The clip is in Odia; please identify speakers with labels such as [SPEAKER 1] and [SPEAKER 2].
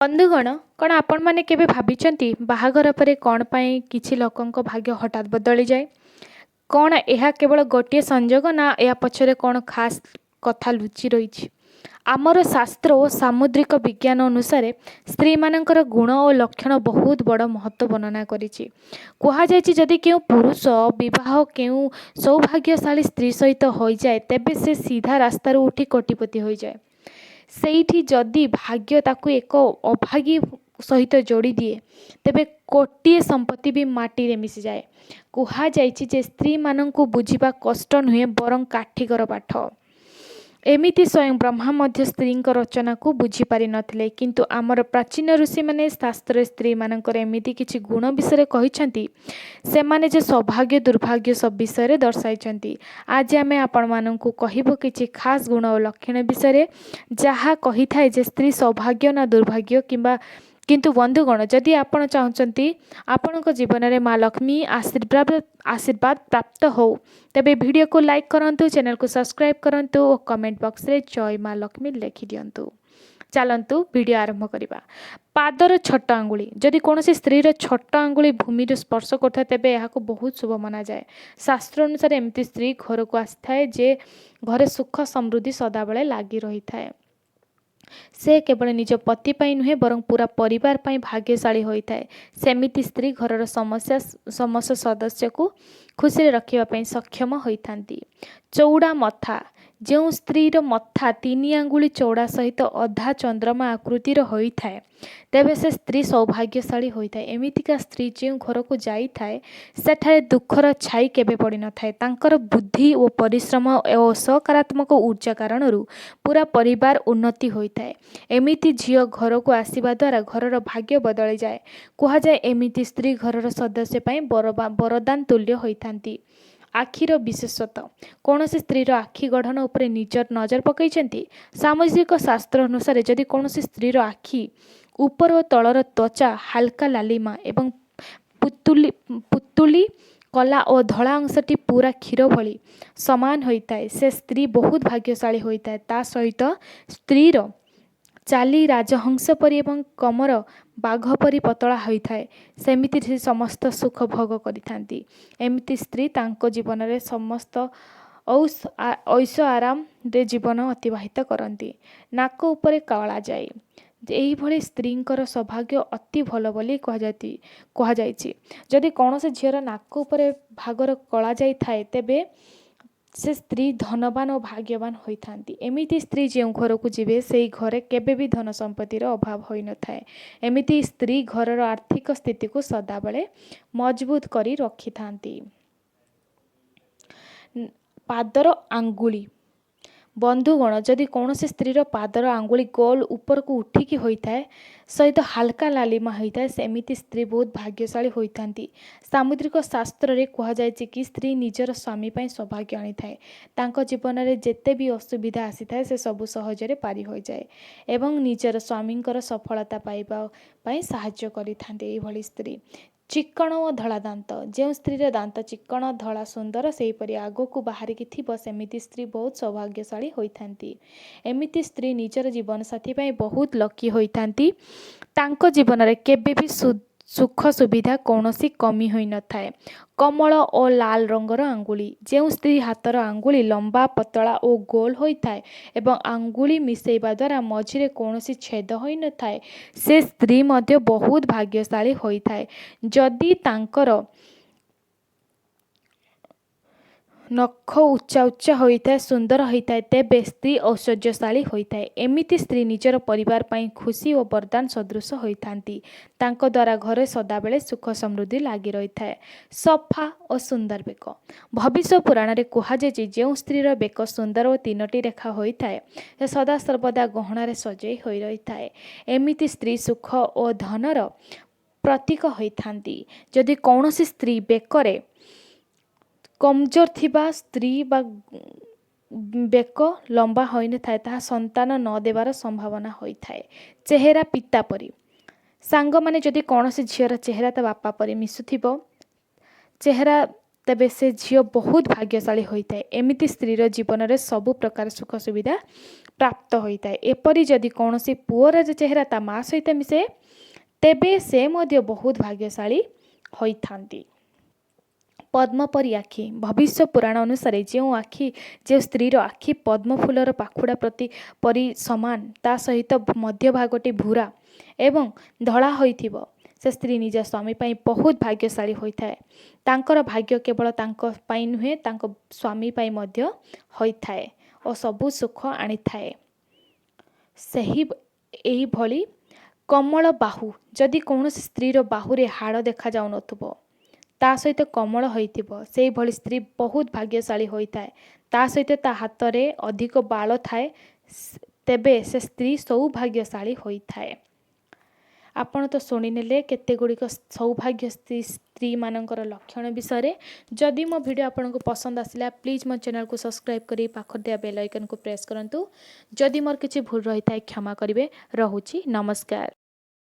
[SPEAKER 1] ବନ୍ଧୁଗଣ, କ'ଣ ଆପଣମାନେ କେବେ ଭାବିଛନ୍ତି ବାହାଘର ପରେ କ'ଣ ପାଇଁ କିଛି ଲୋକଙ୍କ ଭାଗ୍ୟ ହଠାତ୍ ବଦଳିଯାଏ? କ'ଣ ଏହା କେବଳ ଗୋଟିଏ ସଂଯୋଗ ନା ଏହା ପଛରେ କ'ଣ ଖାସ୍ କଥା ଲୁଚି ରହିଛି? ଆମର ଶାସ୍ତ୍ର ଓ ସାମୁଦ୍ରିକ ବିଜ୍ଞାନ ଅନୁସାରେ ସ୍ତ୍ରୀମାନଙ୍କର ଗୁଣ ଓ ଲକ୍ଷଣ ବହୁତ ବଡ଼ ମହତ୍ତ୍ୱ ବର୍ଣ୍ଣନା କରିଛି। କୁହାଯାଇଛି, ଯଦି କେଉଁ ପୁରୁଷ ବିବାହ କେଉଁ ସୌଭାଗ୍ୟଶାଳୀ ସ୍ତ୍ରୀ ସହିତ ହୋଇଯାଏ, ତେବେ ସେ ସିଧା ରାସ୍ତାରୁ ଉଠି କୋଟିପତି ହୋଇଯାଏ। ସେଇଠି ଯଦି ଭାଗ୍ୟ ତାକୁ ଏକ ଅଭାଗୀ ସହିତ ଯୋଡ଼ିଦିଏ, ତେବେ କୋଟିଏ ସମ୍ପତ୍ତି ବି ମାଟିରେ ମିଶିଯାଏ। କୁହାଯାଇଛି ଯେ ସ୍ତ୍ରୀମାନଙ୍କୁ ବୁଝିବା କଷ୍ଟ ନୁହେଁ, ବରଂ କାଠିକର ପାଠ। ଏମିତି ସ୍ୱୟଂ ବ୍ରହ୍ମା ମଧ୍ୟ ସ୍ତ୍ରୀଙ୍କ ରଚନାକୁ ବୁଝିପାରିନଥିଲେ। କିନ୍ତୁ ଆମର ପ୍ରାଚୀନ ଋଷିମାନେ ଶାସ୍ତ୍ରରେ ସ୍ତ୍ରୀମାନଙ୍କର ଏମିତି କିଛି ଗୁଣ ବିଷୟରେ କହିଛନ୍ତି, ସେମାନେ ଯେ ସୌଭାଗ୍ୟ ଦୁର୍ଭାଗ୍ୟ ସବୁ ବିଷୟରେ ଦର୍ଶାଇଛନ୍ତି। ଆଜି ଆମେ ଆପଣମାନଙ୍କୁ କହିବୁ କିଛି ଖାସ୍ ଗୁଣ ଓ ଲକ୍ଷଣ ବିଷୟରେ, ଯାହା କହିଥାଏ ଯେ ସ୍ତ୍ରୀ ସୌଭାଗ୍ୟ ନା ଦୁର୍ଭାଗ୍ୟ କିମ୍ବା। କିନ୍ତୁ ବନ୍ଧୁଗଣ, ଯଦି ଆପଣ ଚାହୁଁଛନ୍ତି ଆପଣଙ୍କ ଜୀବନରେ ମା ଲକ୍ଷ୍ମୀ ଆଶୀର୍ବାଦ ପ୍ରାପ୍ତ ହଉ, ତେବେ ଭିଡ଼ିଓକୁ ଲାଇକ୍ କରନ୍ତୁ, ଚ୍ୟାନେଲକୁ ସବସ୍କ୍ରାଇବ୍ କରନ୍ତୁ ଓ କମେଣ୍ଟ ବକ୍ସରେ ଜୟ ମା ଲକ୍ଷ୍ମୀ ଲେଖିଦିଅନ୍ତୁ। ଚାଲନ୍ତୁ, ଭିଡ଼ିଓ ଆରମ୍ଭ କରିବା। ପାଦର ଛୋଟ ଆଙ୍ଗୁଳି। ଯଦି କୌଣସି ସ୍ତ୍ରୀର ଛୋଟ ଆଙ୍ଗୁଳି ଭୂମିରୁ ସ୍ପର୍ଶ କରୁଥାଏ, ତେବେ ଏହାକୁ ବହୁତ ଶୁଭ ମନାଯାଏ। ଶାସ୍ତ୍ର ଅନୁସାରେ ଏମିତି ସ୍ତ୍ରୀ ଘରକୁ ଆସିଥାଏ ଯେ ଘରେ ସୁଖ ସମୃଦ୍ଧି ସଦାବେଳେ ଲାଗି ରହିଥାଏ। ସେ କେବଳ ନିଜ ପତି ପାଇଁ ନୁହେଁ, ବରଂ ପୁରା ପରିବାର ପାଇଁ ଭାଗ୍ୟଶାଳୀ ହୋଇଥାଏ। ସେମିତି ସ୍ତ୍ରୀ ଘରର ସମସ୍ତ ସଦସ୍ୟକୁ ଖୁସିରେ ରଖିବା ପାଇଁ ସକ୍ଷମ ହୋଇଥାନ୍ତି। ଚଉଡ଼ା ମଥା। ଯେଉଁ ସ୍ତ୍ରୀର ମଥା 3 ଆଙ୍ଗୁଳି ଚଉଡ଼ା ସହିତ ଅଧା ଚନ୍ଦ୍ରମା ଆକୃତିର ହୋଇଥାଏ, ତେବେ ସେ ସ୍ତ୍ରୀ ସୌଭାଗ୍ୟଶାଳୀ ହୋଇଥାଏ। ଏମିତିକା ସ୍ତ୍ରୀ ଯେଉଁ ଘରକୁ ଯାଇଥାଏ, ସେଠାରେ ଦୁଃଖର ଛାଇ କେବେ ପଡ଼ିନଥାଏ। ତାଙ୍କର ବୁଦ୍ଧି ଓ ପରିଶ୍ରମ ଓ ସକାରାତ୍ମକ ଉର୍ଜା କାରଣରୁ ପୁରା ପରିବାର ଉନ୍ନତି ହୋଇଥାଏ। ଏମିତି ଝିଅ ଘରକୁ ଆସିବା ଦ୍ୱାରା ଘରର ଭାଗ୍ୟ ବଦଳିଯାଏ। କୁହାଯାଏ, ଏମିତି ସ୍ତ୍ରୀ ଘରର ସଦସ୍ୟ ପାଇଁ ବରଦାନ ତୁଲ୍ୟ ହୋଇଥାନ୍ତି। ଆଖିର ବିଶେଷତ୍ୱ। କୌଣସି ସ୍ତ୍ରୀର ଆଖି ଗଢ଼ଣ ଉପରେ ନିଜ ନଜର ପକାଇଛନ୍ତି? ସାମାଜିକ ଶାସ୍ତ୍ର ଅନୁସାରେ ଯଦି କୌଣସି ସ୍ତ୍ରୀର ଆଖି ଉପର ଓ ତଳର ତ୍ୱଚା ହାଲକା ଲାଲିମା ଏବଂ ପୁତୁଲି କଲା ଓ ଧଳା ଅଂଶଟି ପୁରା କ୍ଷୀର ଭଳି ସମାନ ହୋଇଥାଏ, ସେ ସ୍ତ୍ରୀ ବହୁତ ଭାଗ୍ୟଶାଳୀ ହୋଇଥାଏ। ତା ସହିତ ସ୍ତ୍ରୀର ଚାଲି ରାଜହଂସ ପରି ଏବଂ କମର ବାଘ ପରି ପତଳା ହୋଇଥାଏ, ସେମିତି ସେ ସମସ୍ତ ସୁଖ ଭୋଗ କରିଥାନ୍ତି। ଏମିତି ସ୍ତ୍ରୀ ତାଙ୍କ ଜୀବନରେ ସମସ୍ତ ଐଶ ଆରାମରେ ଜୀବନ ଅତିବାହିତ କରନ୍ତି। ନାକ ଉପରେ କଳାଯାଇ। ଏହିଭଳି ସ୍ତ୍ରୀଙ୍କର ସୌଭାଗ୍ୟ ଅତି ଭଲ ବୋଲି କୁହାଯାଇଛି। ଯଦି କୌଣସି ଝିଅର ନାକ ଉପରେ ଭାଗର କଳାଯାଇ ଥାଏ, ତେବେ ସେ ସ୍ତ୍ରୀ ଧନବାନ ଓ ଭାଗ୍ୟବାନ ହୋଇଥାନ୍ତି। ଏମିତି ସ୍ତ୍ରୀ ଯେଉଁ ଘରକୁ ଯିବେ, ସେଇ ଘରେ କେବେ ବି ଧନ ସମ୍ପତ୍ତିର ଅଭାବ ହୋଇନଥାଏ। ଏମିତି ସ୍ତ୍ରୀ ଘରର ଆର୍ଥିକ ସ୍ଥିତିକୁ ସଦାବେଳେ ମଜବୁତ କରି ରଖିଥାନ୍ତି। ପାଦର ଆଙ୍ଗୁଳି। ବନ୍ଧୁଗଣ, ଯଦି କୌଣସି ସ୍ତ୍ରୀର ପାଦର ଆଙ୍ଗୁଳି ଗୋଲ ଉପରକୁ ଉଠିକି ହୋଇଥାଏ, ସହିତ ହାଲକା ଲାଲିମା ହୋଇଥାଏ, ସେମିତି ସ୍ତ୍ରୀ ବହୁତ ଭାଗ୍ୟଶାଳୀ ହୋଇଥାନ୍ତି। ସାମୁଦ୍ରିକ ଶାସ୍ତ୍ରରେ କୁହାଯାଇଛି କି ସ୍ତ୍ରୀ ନିଜର ସ୍ୱାମୀ ପାଇଁ ସୌଭାଗ୍ୟ ଆଣିଥାଏ। ତାଙ୍କ ଜୀବନରେ ଯେତେ ବି ଅସୁବିଧା ଆସିଥାଏ, ସେ ସବୁ ସହଜରେ ପାରି ହୋଇଯାଏ ଏବଂ ନିଜର ସ୍ୱାମୀଙ୍କର ସଫଳତା ପାଇବା ପାଇଁ ସାହାଯ୍ୟ କରିଥାନ୍ତି ଏଇଭଳି ସ୍ତ୍ରୀ। ଚିକ୍କଣ ଓ ଧଳା ଦାନ୍ତ। ଯେଉଁ ସ୍ତ୍ରୀର ଦାନ୍ତ ଚିକ୍କଣ, ଧଳା, ସୁନ୍ଦର, ସେହିପରି ଆଗକୁ ବାହାରିକି ଥିବ, ସେମିତି ସ୍ତ୍ରୀ ବହୁତ ସୌଭାଗ୍ୟଶାଳୀ ହୋଇଥାନ୍ତି। ଏମିତି ସ୍ତ୍ରୀ ନିଜର ଜୀବନସାଥୀ ପାଇଁ ବହୁତ ଲକି ହୋଇଥାନ୍ତି। ତାଙ୍କ ଜୀବନରେ କେବେ ବି ସୁଖ ସୁବିଧା କୌଣସି କମି ହୋଇନଥାଏ। କମଳ ଓ ଲାଲ ରଙ୍ଗର ଆଙ୍ଗୁଳି। ଯେଉଁ ସ୍ତ୍ରୀ ହାତର ଆଙ୍ଗୁଳି ଲମ୍ବା, ପତଳା ଓ ଗୋଲ ହୋଇଥାଏ ଏବଂ ଆଙ୍ଗୁଳି ମିଶାଇବା ଦ୍ୱାରା ମଝିରେ କୌଣସି ଛେଦ ହୋଇନଥାଏ, ସେ ସ୍ତ୍ରୀ ମଧ୍ୟ ବହୁତ ଭାଗ୍ୟଶାଳୀ ହୋଇଥାଏ। ଯଦି ତାଙ୍କର ନଖ ଉଚ୍ଚା ଉଚ୍ଚା ହୋଇଥାଏ, ସୁନ୍ଦର ହୋଇଥାଏ, ତେବେ ସ୍ତ୍ରୀ ଐଶ୍ୱର୍ଯ୍ୟଶାଳୀ ହୋଇଥାଏ। ଏମିତି ସ୍ତ୍ରୀ ନିଜର ପରିବାର ପାଇଁ ଖୁସି ଓ ବରଦାନ ସଦୃଶ ହୋଇଥାନ୍ତି। ତାଙ୍କ ଦ୍ୱାରା ଘରେ ସଦାବେଳେ ସୁଖ ସମୃଦ୍ଧି ଲାଗି ରହିଥାଏ। ସଫା ଓ ସୁନ୍ଦର ବେକ। ଭବିଷ୍ୟ ପୁରାଣରେ କୁହାଯାଇଛି, ଯେଉଁ ସ୍ତ୍ରୀର ବେକ ସୁନ୍ଦର ଓ ତିନୋଟି ରେଖା ହୋଇଥାଏ, ସେ ସଦାସର୍ବଦା ଗହଣାରେ ସଜେଇ ହୋଇ ରହିଥାଏ। ଏମିତି ସ୍ତ୍ରୀ ସୁଖ ଓ ଧନର ପ୍ରତୀକ ହୋଇଥାନ୍ତି। ଯଦି କୌଣସି ସ୍ତ୍ରୀ ବେକରେ କମଜୋର ଥିବା ସ୍ତ୍ରୀ ବା ବେକ ଲମ୍ବା ହୋଇନଥାଏ, ତାହା ସନ୍ତାନ ନ ଦେବାର ସମ୍ଭାବନା ହୋଇଥାଏ। ଚେହେରା ପିତା ପରି। ସାଙ୍ଗମାନେ, ଯଦି କୌଣସି ଝିଅର ଚେହେରା ତା ବାପା ପରି ମିଶୁଥିବ, ଚେହେରା ତେବେ ସେ ଝିଅ ବହୁତ ଭାଗ୍ୟଶାଳୀ ହୋଇଥାଏ। ଏମିତି ସ୍ତ୍ରୀର ଜୀବନରେ ସବୁ ପ୍ରକାର ସୁଖ ସୁବିଧା ପ୍ରାପ୍ତ ହୋଇଥାଏ। ଏପରି ଯଦି କୌଣସି ପୁଅର ଚେହେରା ତା ମା ସହିତ ମିଶେ, ତେବେ ସେ ମଧ୍ୟ ବହୁତ ଭାଗ୍ୟଶାଳୀ ହୋଇଥାନ୍ତି। ପଦ୍ମ ପରି ଆଖି। ଭବିଷ୍ୟ ପୁରାଣ ଅନୁସାରେ ଯେଉଁ ସ୍ତ୍ରୀର ଆଖି ପଦ୍ମ ଫୁଲର ପାଖୁଡ଼ା ପ୍ରତି ପରି ସମାନ, ତା ସହିତ ମଧ୍ୟଭାଗଟି ଭୂରା ଏବଂ ଧଳା ହୋଇଥିବ, ସେ ସ୍ତ୍ରୀ ନିଜ ସ୍ୱାମୀ ପାଇଁ ବହୁତ ଭାଗ୍ୟଶାଳୀ ହୋଇଥାଏ। ତାଙ୍କର ଭାଗ୍ୟ କେବଳ ତାଙ୍କ ପାଇଁ ନୁହେଁ, ତାଙ୍କ ସ୍ୱାମୀ ପାଇଁ ମଧ୍ୟ ହୋଇଥାଏ ଓ ସବୁ ସୁଖ ଆଣିଥାଏ। ଏହିଭଳି କମଳ ବାହୁ। ଯଦି କୌଣସି ସ୍ତ୍ରୀର ବାହୁରେ ହାଡ଼ ଦେଖାଯାଉନଥିବ, ତା ସହିତ କମଳ ହୋଇଥିବ, ସେଇଭଳି ସ୍ତ୍ରୀ ବହୁତ ଭାଗ୍ୟଶାଳୀ ହୋଇଥାଏ। ତା ସହିତ ତା ହାତରେ ଅଧିକ ବାଳ ଥାଏ, ତେବେ ସେ ସ୍ତ୍ରୀ ସୌଭାଗ୍ୟଶାଳୀ ହୋଇଥାଏ। ଆପଣ ତ ଶୁଣିନେଲେ କେତେ ଗୁଡ଼ିକ ସୌଭାଗ୍ୟ ସ୍ତ୍ରୀମାନଙ୍କର ଲକ୍ଷଣ ବିଷୟରେ। ଯଦି ମୋ ଭିଡ଼ିଓ ଆପଣଙ୍କୁ ପସନ୍ଦ ଆସିଲା, ପ୍ଲିଜ୍ ମୋ ଚ୍ୟାନେଲକୁ ସବସ୍କ୍ରାଇବ୍ କରି ପାଖରେ ଥିବା ବେଲ୍ ଆଇକନ୍କୁ ପ୍ରେସ୍ କରନ୍ତୁ। ଯଦି ମୋର କିଛି ଭୁଲ ରହିଥାଏ, କ୍ଷମା କରିବେ। ରହୁଛି, ନମସ୍କାର।